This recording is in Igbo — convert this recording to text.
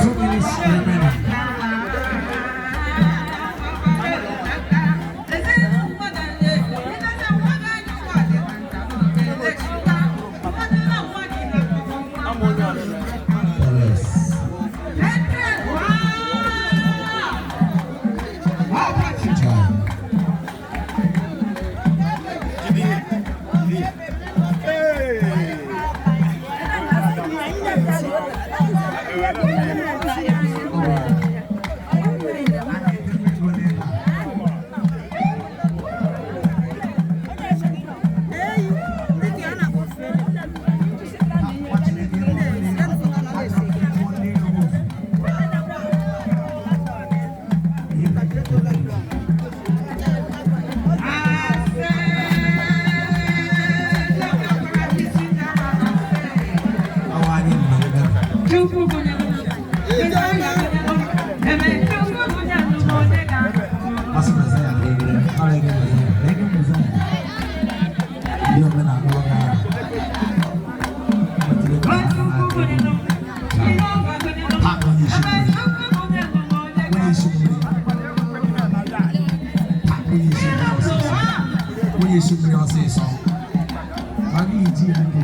2 minutes remaining. Yes. Time. Awa anyị nọ ebe a. Asị Messiah ga-ere, ara ege Messiah, ege Messiah. Ndị omenala ụlọ ahụ. Wetere ka ha na-aga. Ha onye isi mmiri. Onye isi mmiri. Ha onye isi mmiri ọsịsọ. Onye isi mmiri ọsịsọ. Ma gị ji ya ndị.